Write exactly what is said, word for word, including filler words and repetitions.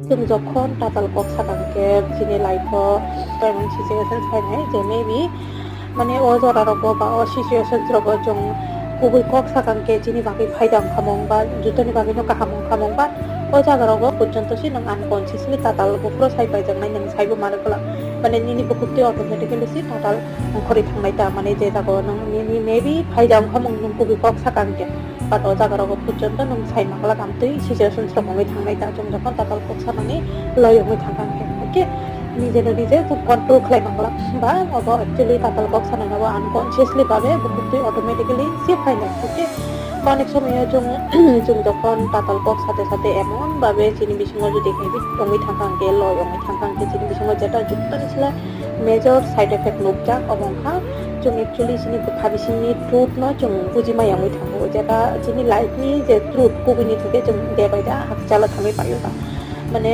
Chwng jokhon tatal kok sakang khe chini life o emon situations phainai je maybe mane o jora rogo ba o situations rogo chwng kubui kok sakang khe chini bagwi phaida wngkha mung ba jotoni bagwi no kaham wngkha mung ba o jaga rogo porjonto se nwng unconsciously tatal buphuru sai paijaknai nwng saibo mano bwla mane nini bukhuk twi automatically se tatal wngkhorwi thangnai ta mane je jaga o nwng nini maybe phaida wngkha mung nwng kubui kok sakang khe. But o jaga rogo porjonto nwng sai manglak amtwi situations rok wngwi thangnai ta chwng jokhon tatal kok sanani loi wngwi thangkha hwnkhe, okay, nijeno nije chwng control khlai manglak ba obo actually tatal kok sanani bo unconsciously babe bukhuk twi automatically se phainai, okay. Onek somoyo chwng chwng jokhon tatal kok sate sate emon babe chini bisingo jodi habit wngwi thangkha hwnkhe loi wngwi thangkha hwnkhe chini bisingo jeta jotoni sila major side effect nukjak obo wngkha. Chwng actually chini bwkha bisingni truth no chwng buji maya wngwi thango, jeta chini life ni je truth kubui ni theke chwng de bai da hakchala thangwi paio ta. Mane